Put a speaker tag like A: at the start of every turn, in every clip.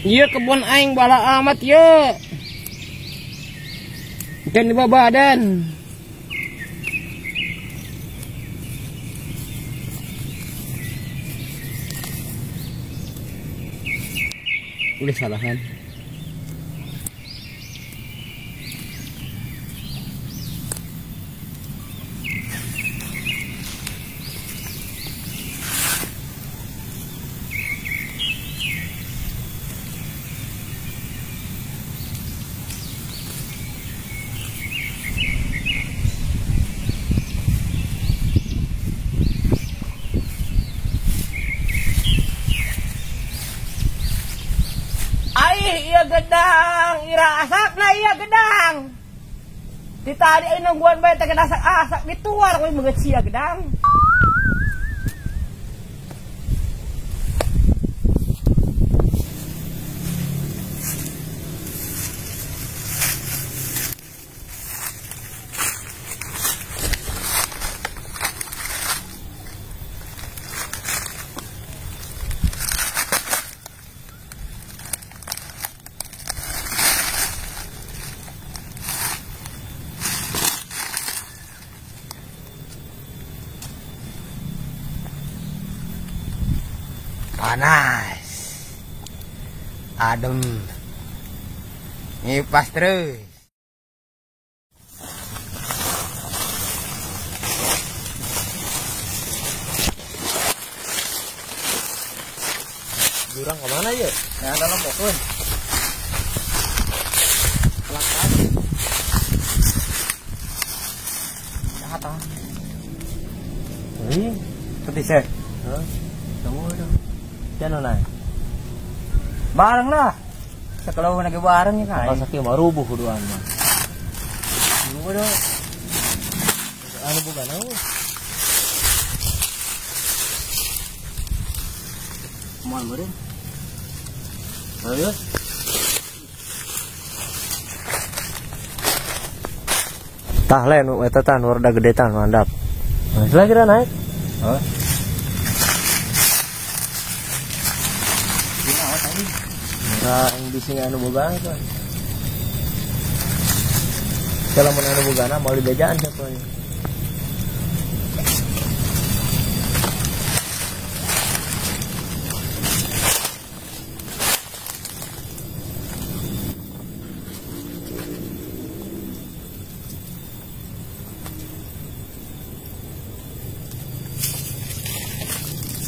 A: Iya kebun aing bala amat ye. Dan di badan. Udah salahan. Iya gedang, ira asakna iya gedang. Di tadi aing nungguan bae teh asak-asak dituar we beungeut sia gedang. Panas, adem, ngipas terus.
B: Jurang kemana ya?
A: Nah, dalam pokoknya. Belakang. Jahat ah.
B: Ini
A: seperti saya.
B: Tunggu dong. Jangan naik.
A: Bareng lah. Sekelau lagi bareng ya kan.
B: Kalau sakit mau rubuh kuduan mah.
A: Tunggu dong.
B: Anu bukan aku.
A: Mau bareng.
B: Ayo. Tah lain eta tah nu rada gede tah nu handap. Nah, lagi naik.
A: Heeh.
B: Nah, yang di sini anu boga itu. Kalau mau anu bogana mau dibejaan satunya.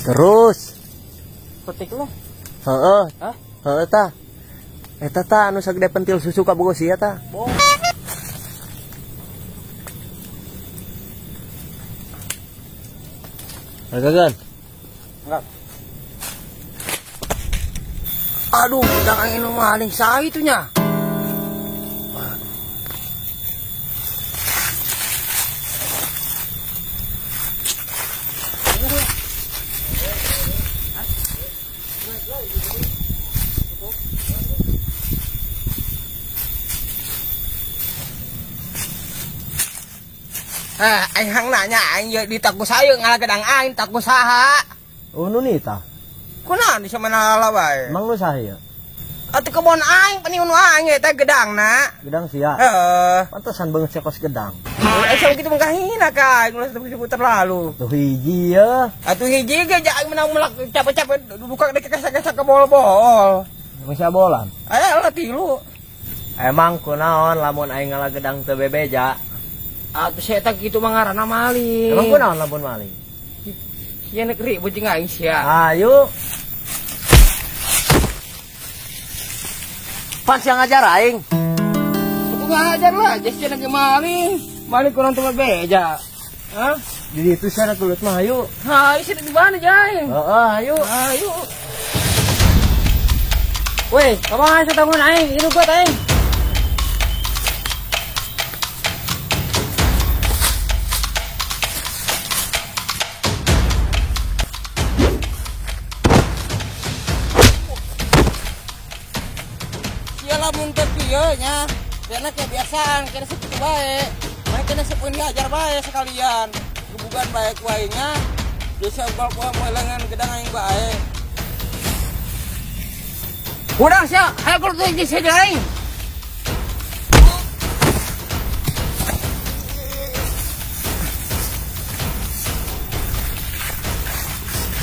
B: Terus
A: petik lah.
B: Heeh.
A: Hah?
B: Heeh tah. Eta tah anu sagede pentil susu ka bogo sia tah.
A: Boh.
B: Hargagan.
A: Enggak. Aduh, jangan anu maling saha itu nya. Aing hang nanya aing ye ditaku saya ngalah gedang aing taku saha.
B: Oh nu nita.
A: Kunaon di samana wae.
B: Emang nu saha ieu?
A: Atuh kebon aing pani nu aing eta gedangna.
B: Gedang sia.
A: Heeh.
B: Pantesan beungeut sia kos gedang.
A: Asa kitu mah kahina ka aing ulah disebut terlalu.
B: Atuh hiji ye.
A: Atuh hiji ge aing menang melak capek-capek buka dek kesa-kesa ke bol-bol.
B: Geus bolan.
A: Aya lah tilu.
B: Emang kunaon lamun aing ngalah gedang teu bebeja?
A: Atuh saya tak gitu mangarana maling.
B: Emang kunaon lamun maling?
A: Sia nek ribut jeung aing sia.
B: Ayo. Pas yang ngajar aing.
A: Aku ngajar lah, sia nek maling. Maling kurang tempat beja. Hah?
B: Jadi itu sia nek kulit mah ayo.
A: Ha, sia di mana jai?
B: Heeh, ayo.
A: Ayo. Weh, kumaha satangun aing? Ini buat aing. Lamun teu kieu nya, karena kebiasaan, kena segitu bae. Main kena sepuin ngajar bae sekalian. Gebugan bae ku aing nya. Geus bal ku moelengan gedang aing bae. Udah sia, ayo keluar dari sini aing.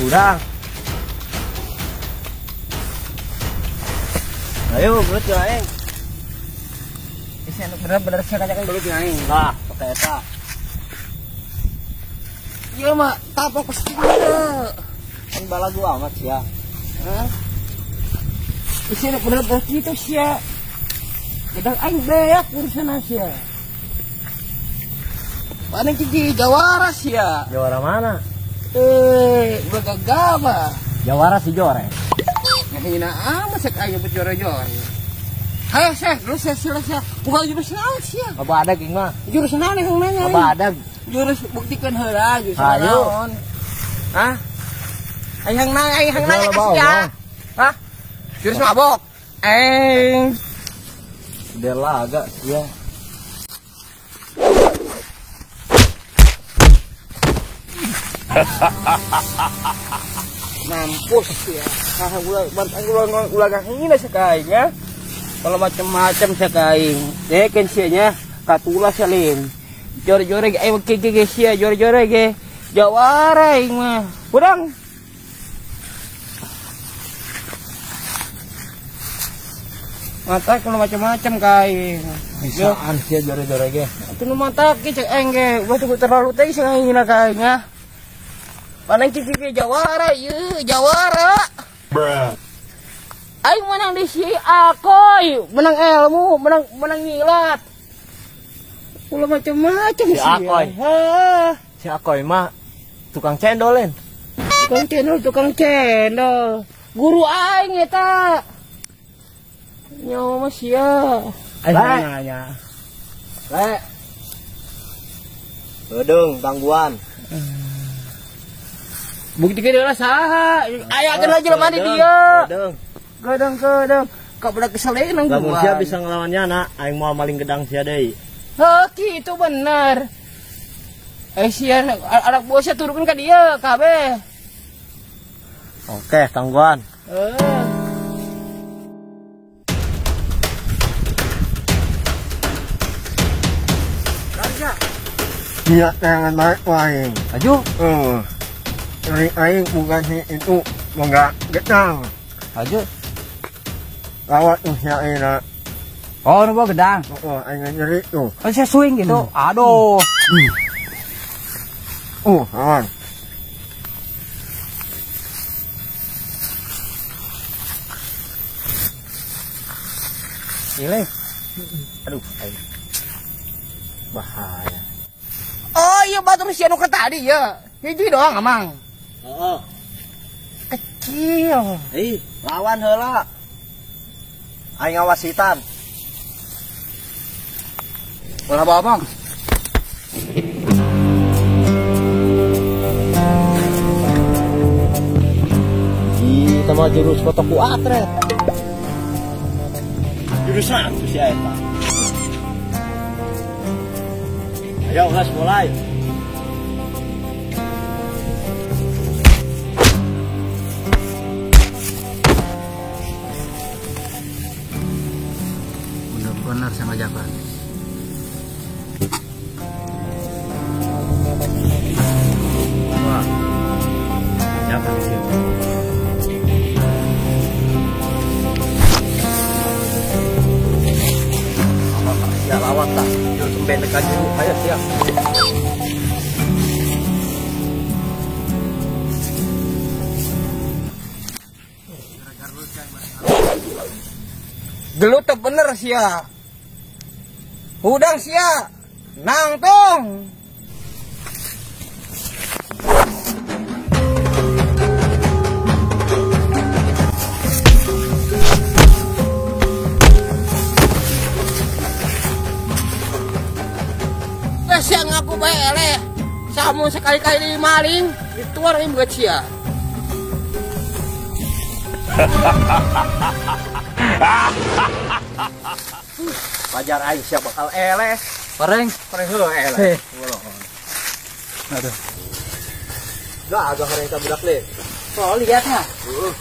B: Udah. Ayo gelut ya aing.
A: Isi anu bener-bener sia tanyakan gelut ya aing.
B: Lah, pakai eta.
A: Iya mah tapok kesini.
B: Kan balagu amat sia.
A: Hah? Isi anu bener-bener kitu sia. Gedang aing beak urusan sia. Paling kiki jawara sia.
B: Jawara mana?
A: Udah gagal mah.
B: Jawara si jore.
A: Ngehina amat sek aing berjore-jore. Hayo seh, lu seh sila seh. Kumaha jurus naon sia?
B: Ngabadag aing mah.
A: Jurus naon yang nanya?
B: Ngabadag.
A: Jurus buktikan heula jurus naon. Hah? Aing nanya, aing nanya ka sia. Hah? Jurus mabok. Aing.
B: Udah laga sia.
A: Mampus ya. Ah ulah ulah ulah ngahina sekaing ya. Kalau macam-macam sekaing. Deken sia nya katula salim. Jore-jore ge aing ge sia jore-jore ge. Jawara aing mah. Kurang. Mata kalau macam-macam kaing.
B: Bisaan sia jore-jore ge.
A: Atuh nu mata ge cek aing ge. Ulah tunggu terlalu teh sangahina kaing ya. Paling kiki ke jawara, ieu jawara.
C: Bruh.
A: Aing menang di si Akoy, menang ilmu, menang menang nyilat. Ulah macam-macam
B: si Akoy.
A: Hah.
B: Si Akoy mah tukang cendol, Len.
A: Tukang cendol, tukang cendol. Guru aing eta. Nyawa mah sia.
B: Aing nanya. Le. Bedung tangguan.
A: Buktikan dia saha. Aya geus jelema di dieu. Gedeng gedeng. Kau budak keseleun nang
B: gua. Lamun sia bisa ngelawannya na, aing moal maling gedang sia deui.
A: Heuh, kitu bener. Eh sia anak buah sia turunkeun ka dieu kabeh.
B: Oke, tangguhan.
C: Dia tangan baik wae.
B: Aju.
C: Dari aing bukan si itu enggak gedang.
B: Aju.
C: Lawat tuh si aing.
A: Oh, nu bawa gedang.
C: Oh, aing nyeri tuh.
A: Oh, saya swing gitu. Aduh.
C: Awan.
B: Ile. Aduh, aing. Bahaya.
A: Oh, iya batur si anu tadi ya. Hiji doang amang.
B: Heeh.
A: Kecil.
B: Ih, lawan heula. Aing ngawasitan.
A: Ulah bawa, Bang.
B: Ih, tama jurus kotok ku atret. Jurus satu si eta. Ayo, guys, mulai.
A: Benar sama Japan.
B: Wah, Japan sih. Ya lawan tak, jurus bendek aja. Ayo siap.
A: Gelut bener sia. Hudang sia. Nangtung. Sia ngaku bae eleh. Samu sekali-kali maling, dituar aing buat sia.
B: Pajar aing sia bakal eleh.
A: Pareng,
B: pareng heula eleh. Aduh. Gak agak horeng ka budak le.
A: Oh, lihat ha.
B: Heeh.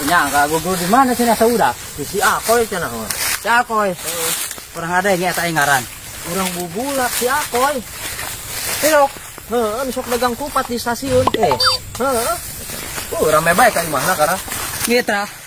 A: Nya ka gugur di mana cenah sauda?
B: Di si Akoy cenah mah.
A: Si Akoy. Kurang ada yang eta ngaran.
B: Urang Bubulak si Akoy.
A: Halo.
B: Heeh, nu sok dagang kupat di stasiun.
A: Eh,
B: Heeh.
C: Rame bae ka imahna karena.
A: Mitra.